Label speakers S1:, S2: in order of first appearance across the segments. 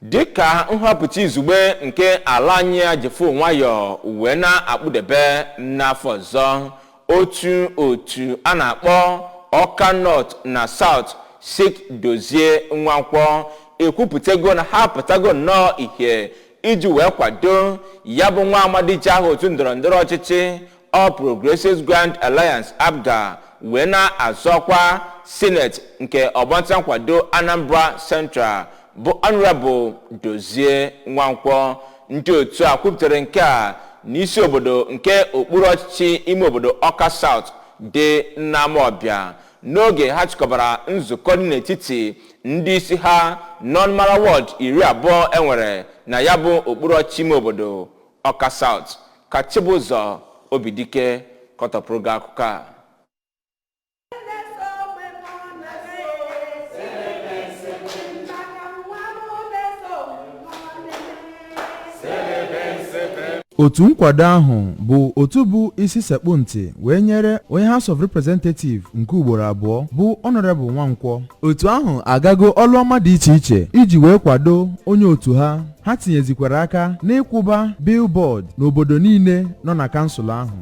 S1: Dịka nhọpụta izugbe nke ala anyị a jifu nwayọọ wee na-akpụdebe n'afọ ọzọ, otu otu a na-akpọ Ọka North na South Sik Dozie Nwankwọ ekwupụtago na ha apụtago nnọọ ihe iji wee kwado ya bụ nwa amadi ji aha otu ndọrọ ndọrọ ọchịchị All Progressives Grand Alliance, APGA, wee na-azọkwa sineti nke ọgbanta nkwado Anambra Central, bụ Honorable Dozie Nwankwọ. Ndị otu a kwupụtara nke a n'isi obodo nke okpuru ọchịchị ime obodo Ọka South dị n'Amawbịa, n'oge ha chịkọbara nzukọ dị n'etiti ndị isi ha nọnmara ward 20 enwere na ya bụ okpuru ọchịchị ime obodo Ọka South. Ka Chibụzọ Obidike kọtọpụrụ gị akụkọ a.
S2: Otu nkwado ahụ bụ otu bụ isi sekpụ ntị wee nyere onye House of Representative nke ugboro abụọ, bụ Honorable Nwankwọ. Otu ahụ agago ọlụ ọma dị iche iche iji wee kwado onye otu ha. Ha tinyezikwara aka n'ịkwụba billboard n'obodo niile nọ na kansụl ahụ.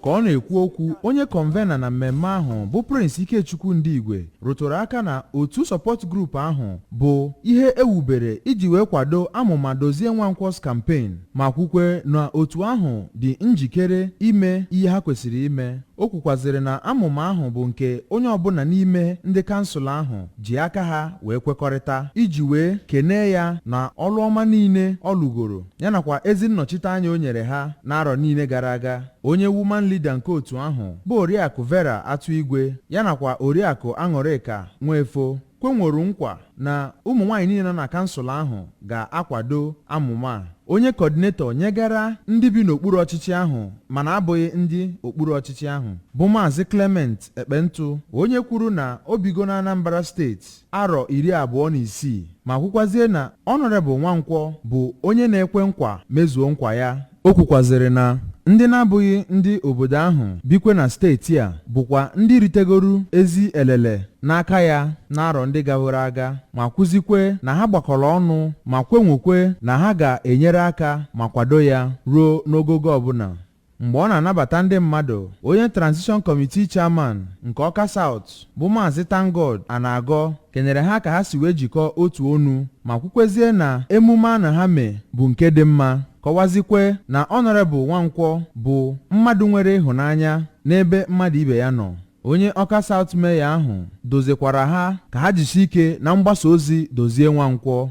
S2: Ka ọ na-ekwu okwu, onye convener na mmemme ahụ, bụ Prince Ikechukwu Ndigwe, rụtụrụ aka na otu support group ahụ bụ ihe ewubere iji wee kwado amụma Dozie Nwankwọ's campaign, ma kwukwe na otu ahụ dị njikere ime ihe ha kwesịrị ime. O kwukwazịrị na amụma ahụ bụ nke onye ọbụla n'ime ndị kansụl ahụ ji aka ha wee kwekọrịta iji wee kenee ya na ọlụ ọma niile ọ lụgoro, ya nakwa ezi nnọchite anya o nyere ha n'arọ niile gara aga. Onye woman leader nke otu ahụ, bụ Oriakụ Vera Atụ Igwe, ya nakwa Oriakụ Aṅụrịka Nwefo, kwenworo nkwa na ụmụ nwaanyị niile nọ na kansụl ahụ ga-akwado amụma a. Onye coordinator nyegara ndị bi n'okpuru ọchịchị ahụ mana abụghị ndị okpuru ọchịchị ahụ, bụ Maazị Clement Ekpentụ, onye kwuru na o bigo na Anambra Steeti arọ 26, ma kwukwazie na Honorable Nwankwọ bụ onye na-ekwe nkwa mezuo nkwa ya. O kwukwazịrị na ndị na-abụghị ndị obodo ahụ bikwe na steeti a bụkwa ndị ritegoru ezi elele n'aka ya n'arọ ndị gaworo aga, ma kwuzikwe na ha gbakọrọ ọnụ ma kwenwukwe na ha ga-enyere aka ma kwado ya ruo n'ogogo ọbụla. Mgbe ọ na-anabata ndị mmadụ, onye transition committee chairman nke Ọka South, bụ Maazị Tangod Anagọ, kenere ha ka ha si wee jikọọ otu onu, ma kwukwezie na emume a na ha mee bụ nke dị mma, kọwazikwe na Honorable Nwankwọ bụ mmadụ nwere ịhụnanya n'ebe mmadụ ibe ya nọ. Onye Ọka South Mayor ahụ dozikwara ha ka ha jisi ike na mgbasa ozi Dozie Nwankwọ.